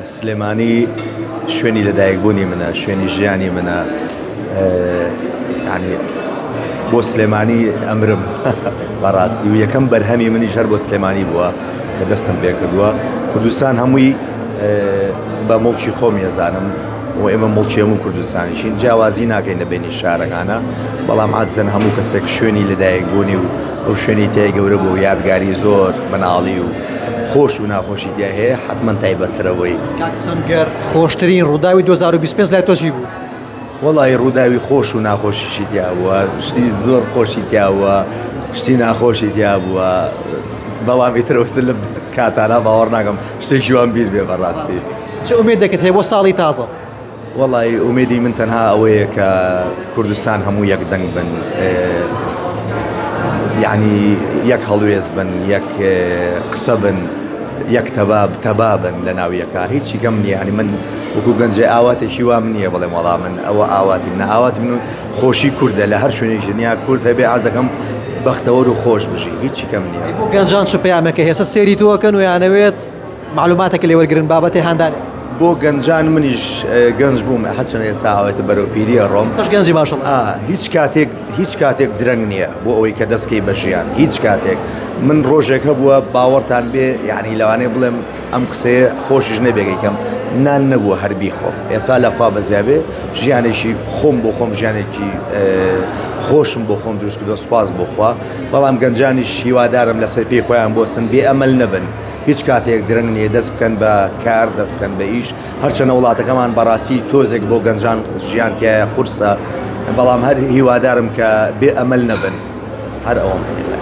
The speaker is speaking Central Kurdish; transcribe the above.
سلێمانی شوێنی لەدایکبوونی منە، شوێنی ژیانی منە، یانی بۆ سلێمانی ئەمرم بەڕاستی و یەکەم بەرهەمی منیش هەر بۆ سلێمانی بووە کە دەستم پێ کردووە. کوردستان هەمووی بە موڵکی خۆم ێزانم و ئێمە موڵکی هەموو کوردستانیشین، جیاوازی ناکەین لە بەینی شارەکانە، بەڵام عادەتەن هەموو کەسێک شوێنی لەدایکبوونی و ئەو شوێنی تیای گەورە بوو یادگاری زۆر مناڵی و خۆش و ناخۆشی تیا هەیە حتمما تایبەتترە بۆی. کاک سەنگەر خۆشترین ڕووداوی 2025 لای تۆ چی بوو؟ وەڵی ڕووداوی خۆش و ناخۆشیشی تیا بووە شتی زۆر خۆشی تیا بووە شتی ناخۆشی تیا بووە بەڵام ئیتر ئەوتر لە کاتانە باوەڕ ناکەم شتێکی وام بیر بێ بەڕاستی. چ ئومێدێکت هەیە بۆ ساڵی تازە؟ وەڵی ئومێدی من تەنها ئەوەیە کە کوردستان هەموو یەک دەنگ بن یعنی یەک هەڵوێز بن یەک قسە بن یەک تەباب تەبا بن لە ناو یەکا هیچی کەم نییە ینی من وەکو گەنجێ ئاواتێکی وام نییە بڵێم وەڵا من ئەوە ئاواتی منە ئاواتی من خۆشی کوردە لە هەر شوێنێکی دنیا کورد هەبێ ئازەکەم بەختەوەر و خۆش بژی هیچی کەم نییە بۆ گەنجان چ پەیامێکە هێستا سێری تۆکەن و یانەوێت معلوماتێک لێ وەرگرن بابەتی هاندانێ. بۆ گەنجان منیش گەنج بووم هەرچەند ئێستا ئاوێتە بەرەو پیریە ڕۆم ئێستاش گەنجی ماشەڵا. ئا هیچ کاتێک هیچ کاتێک درەنگ نییە بۆ ئەوەی کە دەستکەی بە ژیان هیچ کاتێک من ڕۆژێک هەبووە باوەڕتان بێ یعنی لەوانەیە بڵێم ئەم قسەیە خۆشیش نەبێگەی کەم نان نەبووە هەر بیخۆم ئێستا لەخوا بەزیابێ ژیانێکی خۆم بۆ خۆم ژیانێکی خۆشم بۆ خۆم دروست کردووە سوپاس بۆ خوا بەڵام گەنجانیش هیوادارم لەسەر پێی خۆیان بۆسن بێ ئەمەل نەبن هیچ کاتێک درەنگ نییە دەست بکەن بە کار دەست بکەن بە ئیش هەرچەنە وڵاتەکەمان بەڕاستی تۆزێک بۆ گەنجان ژیان تایە قورسە بەڵام هەر هیوادارم کە بێ ئەمەل نەبن هەر ئەوەم هەیە.